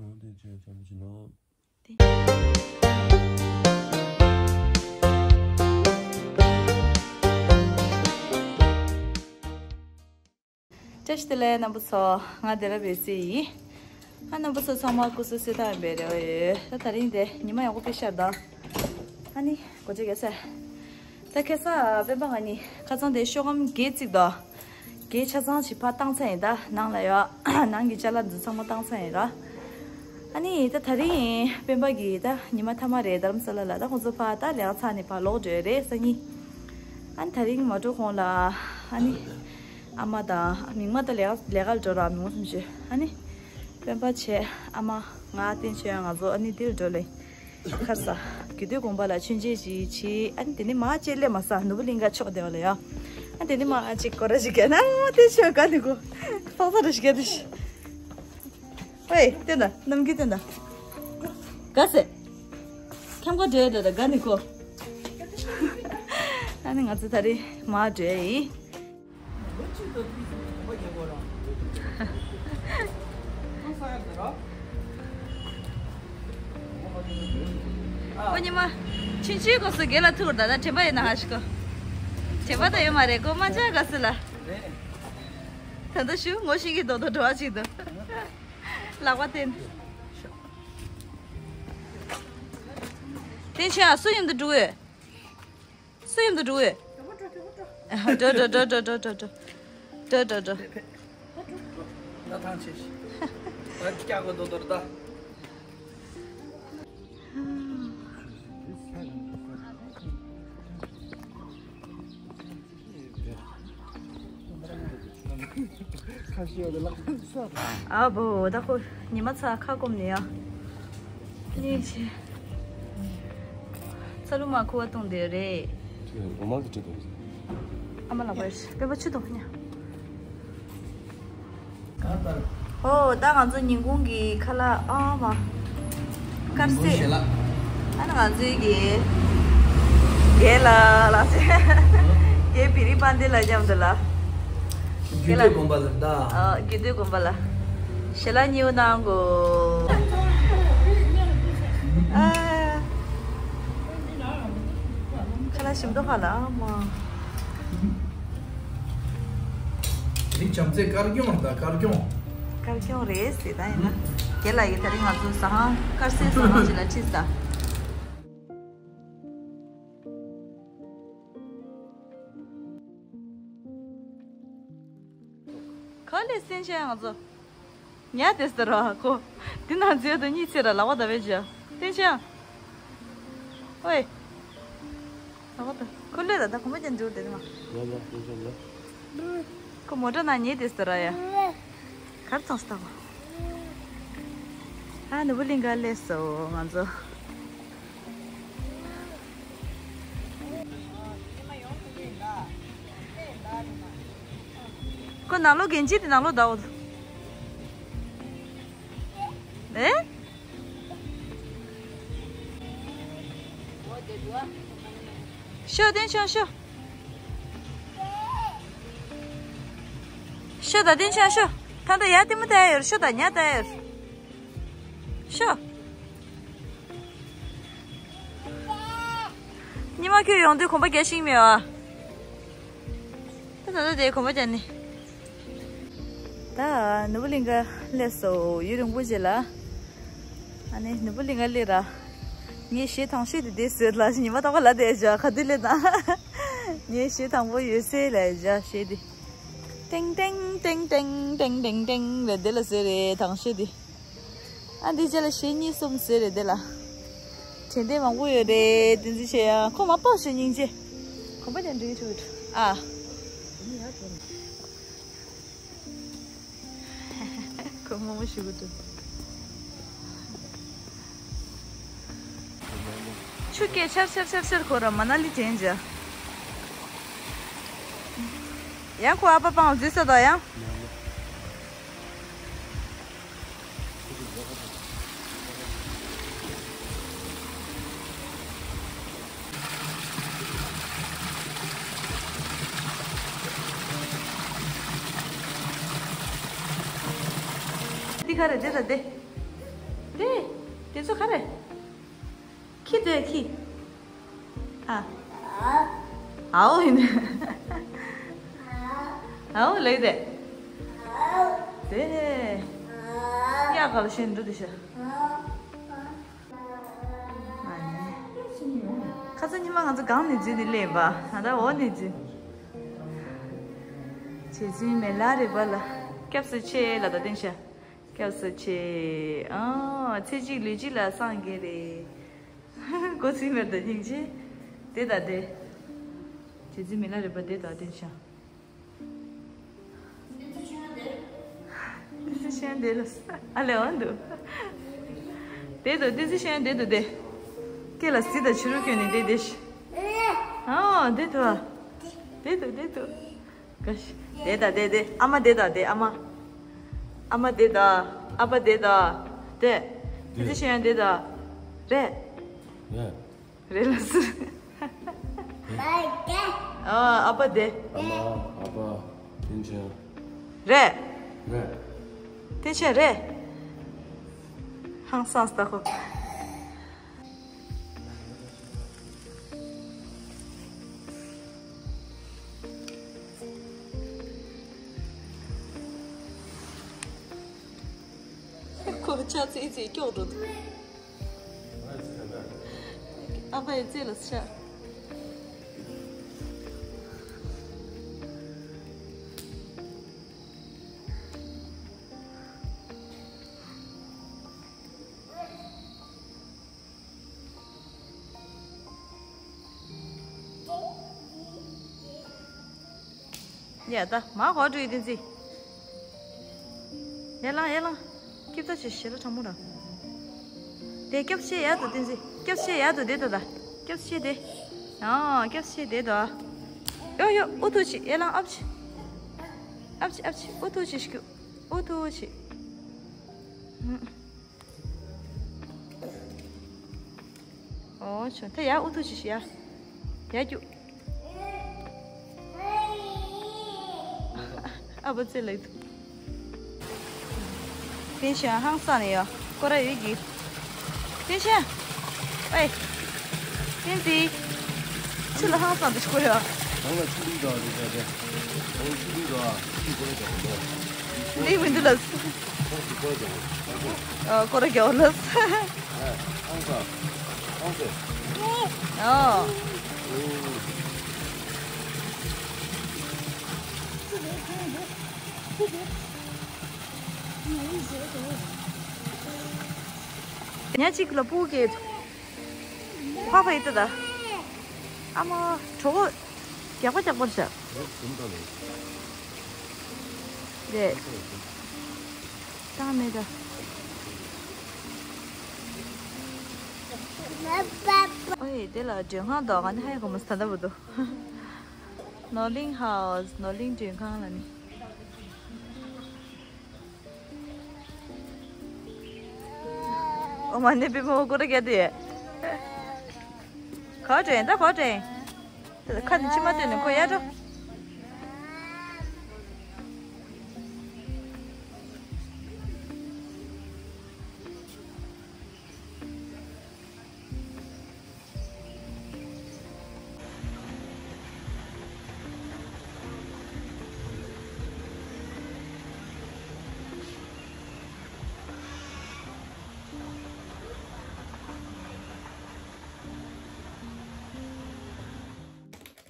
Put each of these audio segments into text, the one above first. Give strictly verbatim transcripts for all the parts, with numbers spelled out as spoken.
བཀྲ་ཤིས་བདེ་ལེགས་རྣམ་པ་ཚོ། ང་བདེ་རབ་སྦས་སི་ཡིན། ཨ་རྣམ་པ་ཚོ་ཚང་མ་སྐུ་གཟུགས་གསལ་ཐང་ཡིན་པའི་རེ་བ་ཡོད། ད་དེ་རིང་དེ་ཉི་མ་ཡག་པོ་དཔེ་ཤར་ད། ཨ་ནི་གོ་ཆ་རྒྱག་ས། ད་ཁ་སང་སྤེན་པ་ང་གཉིས་ཁ་སང་དེ་ཤོག་སྒམ་བརྒྱད་བརྩིགས་དོ། བརྒྱད་ཆ་ཚང་ཞིག་ཕར་བཏང་ཚར་ཡིན། ད་ནང་ལ་ཡོད། ནང་གི་ཅ་ལག་འདི་ཚང་མ་བཏང་ཚར་ཡིན་ར། ཨ་ནི་ད་དེ་རིང་སྤེན་པ་གི་ད་ཉི་མ་མཐའ་མ་རེད། རྡ་རམ་ས་ལ་ལ་ད་ཁོང་ཚོ་ཕར་ད་ལས་ཀ་ཚར་ནས་ཕར་ལོག་འགྲོ་ཡ་རེད་སང་ཉིན། ཨ་ནི་དེ་རིང་མ་འགྲོ་གོང་ལ་ཨ་ནི་ཨ་མ་དང་མིག་དམར་ད་ལས་ཀ་ལས་ཀ་ལ་འགྲོ་ར། མིག་དམར་སེམས་ཤོས་ཨ་ནི་སྤེན་པ་བྱས། ཨ་མ་ང་བསྟན་ཆོས་ང་ཚོ་ཨ་ནི་འདིར་འགྲོ་ལེ། ཁར་ས། དགེ་འདུན་དགོན་པ་ལ་མཆོད་མཇལ་ཅིག་བྱེད། ཨ་ནི་དེ་ནི་མ་ཅིག་སླེབས་མ་ས་ནོར་བུ་གླིང་ག་ཕྱོགས་བདེ་བ་ལ་ཡ། ཨ་དེ་ནི་མ་ཅིག་སྐོར་ར་ཞིག་རྒྱག་ན་ཨ་མ་བསྟན་ཆོས་ག་ནི་གོ་ཕག་ས་ར་ཞིག་རྒྱག་དུ་ཤི། ཝེ་བསྟན་ད་ནམ་རྒྱུན་བསྟན་ད། ག་སེ། ཁྱམས་ཀ་འདྲེ་ད་ད་ག་ནི་གོ་ཨ་ནི་ང་ཚོ་ད་རེས་མ་འདྲེ་ཡིན། ཨོ་ཉི་མ། ཆུང་ཆུང་གོ་སུ་དགེ་ལ་ཐུག་ད་ད་དྲན་པ་ཡོད་ན་ཧ་ཤི་གོ་དྲན་པ་ད་ཡོད་མ་རེད་གོ་མ་འཇག་ག་སི་ལ། ད་ད་ཞུ་ངོ་ཤེས་ཀྱི་རྡོག་རྡོག་འགྲོ་བ་ཅིག་འདུག་ལག་པ་བསྟན། བསྟན་ཆོས་ཨ་སུ་ཡིན་འདུག་འགྲོ་འོས། སུ་ཡིན་འདུག་འགྲོ་འོས། འགྲོ་འགྲོ་འགྲོ་འགྲོ་འགྲོ་འགྲོ་འགྲོ། འགྲོ་འགྲོ་འགྲོ། ད་ཐང་ཆད་ཤི། ད་སྐྱག་གོ་དོ་དོར་ད། ཁ་ཤས་ཡོད་ལག་ས། ཨ་བོ་ད་ཁོ་ཉི་མ་ཚ་ཁ་སྐོམ་ནས་ཡ། ཉེས་ཆེ། ཚ་ལུ་མ་ཁུ་བ་བཏུང་དེ་རེད། ངོ་མ་གི་ཁྲིད་དང་། ཨ་མ་ལགས་པར་སྤེན་པ་ཆུ་དང་ཉ། ཨོ་ད་ང་ཚོ་ཉིན་གུང་གི་ཁ་ལག་ཨ་མ། དཀར་ཟས། ཨ་ནི་ང་ཚོའི་གི། རྒན་ལགས་ལགས་སེ། རྒན་བི་རི་པན་དེ་ལ་མཉམ་དུ་ལ། རྒྱུད་སྟོད་དགོན་པ་ལ་ད། ཨ་རྒྱུད་སྟོད་དགོན་པ་ལ། ཞལ་ལག་གཉིས་པོ་གནང་གོ་ཨ། ཁ་ལག་ཞིམ་མདོག་ཁ་ལ་ཨ་མ། འདི་བྱམས་བརྩེ་དཀར་སྐྱོང་ད་དཀར་སྐྱོང་། དཀར་སྐྱོང་རེད་ཟེར་ད་ཡིན་ན། རྒན་ལགས་ཡིན་ད་རིང་ང་ཚོ་ཟ་ཁང་དཀར་ཟས་ཟ་ཁང་ཅིག་ལ་ཁྲིད་ད། ག་ལེ་སེང་ཆེན་ང་ཚོ། ཉལ་བསྡད་ཟེར་ར་ཁོ། འདི་ན་འཛུལ་དུ་གཉིད་སད་ར་ལག་པ་བརྡབ་པའི་བྱ། སེང་ཆེན། ཨོའི། ལག་པ་བརྡབ། ཁོ་ལོས་ར་ད་གོམ་པ་ཀྱང་འཇུར་བསྡད་མ། ཡ་ཡ་སེང་ཆེན་ཡ། ཁོ་མོ་ཊ་ནང་ཉལ་བསྡད་ཟེར་ར་ཡ། གར་ཚོགས་སྟ་བ། ཨ་ནུ་བུ་གླིང་ག་སླེབས་སོ་ང་ཚོ། ཁོ་ནང་ལོགས་གན་ཅི་དེ་ནང་ལོགས་ཟླ་འོ། ཨེ། ཤོ་བསྟན་ཆོག་ཤོ། ཤོ་ད་བསྟན་ཆོག་ཤོ། ད་ད་ཡ་ལྟད་མོ་ལྟ་ཡ་ཡོད་ཤོ་ད་ཉ་ལྟ་ཡ་ཡོད། ཤོ། ཉི་མ་ཁྱོད་ཡོང་དུས་གོམ་པ་རྒྱག་ཤེས་མེད་བ། ད་ད་ལྟ་དེ་གོམ་པ་རྒྱག་ནི། ད་ནོར་བུ་གླིང་ག་སླེབས་སོ་ཡུན་རིང་པོ་རྗེས་ལ། ཨ་ནི་ནོར་བུ་གླིང་ག་སླེབས་ར། ངས་གཞས་དང་ཤོས་དེ་དེ་བཟོས་ལ་ཉི་མ་རྟག་པར་ལ་དེ་བཞག་ག་དུས་སླེབས་དང་། ངས་གཞས་དང་པོ་ཡོད་སའི་ལ་བཞག་གཞས་དེ། ཏེང་ཏེང་ཏེང་ཏེང་ཏེང་ཏེང་ཏེང་ལ་དེ་ལ་བཟོས་རེད་དང་ཤོས་དེ། ཨ་འདི་རྗེས་ལ་གཞས་གཉིས་གསུམ་བཟོས་རེད་དེ་ལ། དྲན་རྟེན་མང་པོ་ཡོད་རེད་བསྟན་འཛིན་ཆེ་ཡ་ཁོ་མ་པོ་ཞེ་སྙིང་རྗེ། གོམ་པ་ཀྱང་འགྲིག་ཆུག་ཨ། ཁོ་མང་པོ་ཞེ་གི་འདུག་ཆུ་སྐད་ཆར་ཆར་ཆར་ཆར་ཁོ་ར་མ་ན་ལི་དྲན་བྱ། ཡང་ཁོ་ཨ་ཕ་པང་འཛུལ་ས་དང་ཡང་། འདི་ག་རེ་འདི་ད་འདི། དེ། དེ་ཚོ་ག་རེ། ཁྱི་དེ་ཁྱི། ཨ། ཨའོ་ཡིན། ཨའོ་ལེགས་དེ། དེ། ཡག་ག་ལ་ཤེས་འགྲོ་དེ་ཤ། ཁ་སང་ཉི་མ་ང་ཚོ་སྒང་ནས་འཛུལ་ནས་སླེབས་པ། ད་ལྟ་འོག་ནས་འཛུལ། བྱེད་རྩིས་མེད་ལ་རེད་པ་ལ། སྐྱབས་སུ་མཆི་ལ་ད་བསྟན་ཤ། སྐྱབས་སུ་མཆི། ཨ། ཚེ་གཅིག་ལུས་གཅིག་ལ་སངས་རྒྱས་རེད། མགོ་ཚིག་མེར་དང་སྙིང་རྗེ། དེ་དང་དེ། བྱེད་རྩིས་མེད་ལ་རེད་པ་དེ་དང་བསྟན་ཤ། ཏི་ཙི་ཤན་དེ་ལ་ཨ་ལེ་འོང་འདུག་དེ་དུ་ཏི་ཙི་ཤན་དེ་དུ་དེ། སྐེ་ལ་གཟི་དང་བྱུ་རུ་གྱོན་ནས་དེ་དེ་ཤི། ཨོ་དེ་དུ་ཨ། དེ་དུ་དེ་དུ། ག་ཤི། དེ་དང་དེ་དེ་ཨ་མ་དེ་དང་དེ་ཨ་མ། ཨ་མ་དེ་དང་ཨ་ཕ་དེ་དང་དེ། ཏི་ཙི་ཤན་དེ་དང་། རེད། རེད། རེད་ལ་སུ། ཨ་ཨ་ཕ་དེ། ཨ་མ། ཨ་ཕ། བསྟན་ཆེན། རེད། རེད། བསྟན་ཆེན་རེད། ཧང་སངས་ད་ཁོ། ཁོ་ལྕགས་ཚེ་ཚེ་སྐྱོག་འགྲོ་འདུག་ཨ་ཕའི་རྩེ་ལ་ཤ། ཡ་ད་མ་གོ་འགྲོ་ཡི་བསྟན་འཛིན། ཡ་ལང་ཡ་ལང་། སྐྱིབས་ཚ་ཆེ་ཞེ་ལ་དྲང་མོ་ར། དེ་སྐྱབས་ཆེ་ཡ་དུ་བསྟན་འཛིན། སྐྱབས་ཆེ་ཡ་དུ་དེ་དོ་ད། སྐྱབས་ཆེ་དེ། ཨ་སྐྱབས་ཆེ་དེ་དོ། ཡོ་ཡོ་ཨུ་ཐུ་ཆི་ཡ་ལང་ཨབ་ཆི། ཨབ་ཆི་ཨབ་ཆི་ཨུ་ཐུ་ཆི་ཤི་ཀུ། ཨུ་ཐུ་ཆི། ཨོ་ཆོ་ད་ཡ་ཨུ་ཐུ་ཆི་ཤི་ཡ། ཡ་ཀྱུ། ཨ་བོ་ཙེ་ལེགས་འདུག་བསྟན་ཤན་ཧང་སང་ནས་ཡོད། སྐོར་ར་ཡོད་ཀྱི། བསྟན་ཤན། ཨེ། བསྟན་འཛིན། ཕྱི་ལ་ཧང་སང་དུ་ཤོག་ཡོད། ནང་ལ་ཆུ་ལུད་འདྲ་བ་རེད་ཤག་དེ། ཨོ་ཆུ་ལུད་འདྲ་བ། ཆུ་སྐོར་ར་རྒྱག་པ་འདྲ། ལེགས་མི་འདུག་ལབ། ཁོང་ཆུ་སྐོར་ར་རྒྱག་པ། ཨ་སྐོར་ར་རྒྱག་པ་ལབ། ཨ་ཧང་སང་། ཧང་སང་། ཨོ། ཨོ། ཉ་གཅིག་ལ་སྤུ་གུ་སྐྱེས། ཕ་ཕ་ཡིད་ད། ཨ་མ་གྲོད་ཁོག་རྒྱགས་པ་རྒྱགས་པར་བཞག་རེད། ཅང་མེད་ད། ཨོ་ཡེ་དེ་ལ་མགྲོན་ཁང་འདུག་ག་ནི་ཧ་ཡ་གོ་མ་སི་ད་ལྟ་བུ་འདུག་ནོར་གླིང་ཧའོ་སི། ནོར་གླིང་མགྲོན་ཁང་ལ་ནི། ཨོ་མ་ནི་པི་མོ་ཀོ་ར་ག་དེ། ག་དྲན་ད་ག་དྲན། དེ་ཁ་ནི་མཆི་མ་བཏོན་ནས་ཁོ་ཡར་འགྲོ།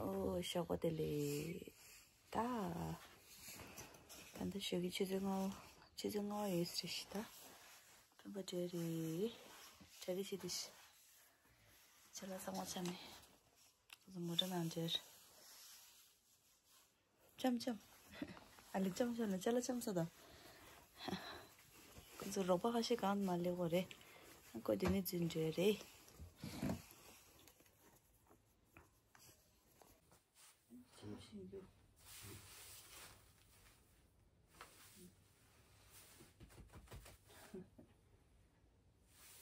ཨོ་ཞོགས་པ་བདེ་ལེགས། ད། ད་ལྟ་ཞོགས་ཀྱི་ཆུ་ཚོད་ལྔ་པ། ཆུ་ཚོད་ལྔ་པ་ཡོད་ཟེར་ཞིག་ད། སྟོན་པ་བྲེལ་རེད། བྲེལ་རེད་བྱེད་དུ་ཞིག་ཆ་ལ་གསང་བ་ཆ་མེད། ཁོ་ཚོ་མོ་ཊ་ནང་འབྲེལ། ལྕམ་ལྕམ། ཨ་ལེ་ལྕམ་ལྕམ་ལ་ཅ་ལག་ལྕམ་ས་དང་། ཁོ་ཚོ་རོགས་པ་ཁ་ཤས་གང་མ་སླེབས་གོ་རེད། ཁོ་དེ་ནས་འཛུལ་འགྲོ་རེད།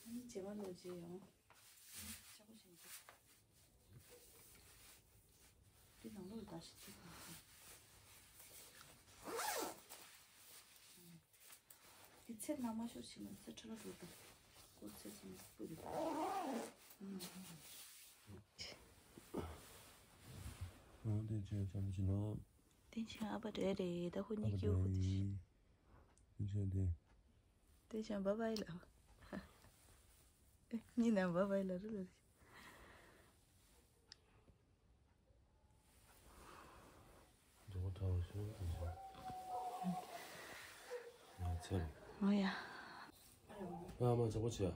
ཨ་ནི་བྱེ་མ་ལོ་རྗེས་ཡོང་། ལྕགས་པོ་ཞིག་འདུག་འདི་ནང་ལོགས་ལ་ཞིག་འདུག་འདི་ཚེ་ན་མ་ཤོར་ཕྱིན་ན་ཚེ་ཁྲོ་ལོ་འགྲོ་དང་། ཨོ་དེ་ཅན་ཅམ་ཅི་ནོ། དེ་ཅན་ཨ་པ་རེད་རེད། ད་ཁོ་གཉིས་ཀྱི་ཨོ་དེ་དེ་ཅན་དེ། དེ་ཅན་བྷ་བྷའི་ལ། ཨེ་གཉིས་ན་བྷ་བྷའི་ལ་རུ་ལ་རེད། འགྲོ་གྲྭ་བ་ཤོད་དེ་ཤོད། ང་ཚེ་རིང་། ཨོ་ཡ། ཨ་མ་ཇག་པོ་བྱེད་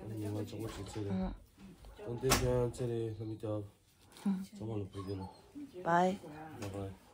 ཨ། ཨ་ནི་ང་ཇག་པོ་བྱེད་ཚེ་རིང་། ཨ། ཏན་ཏན་ཅན་ཚེ་རིང་ལྷ་མི་སྐྱབས། ཚང་མ་ལ་བོད་རྒྱལ་ལོ། བྷའི། བྷའི་བྷའི།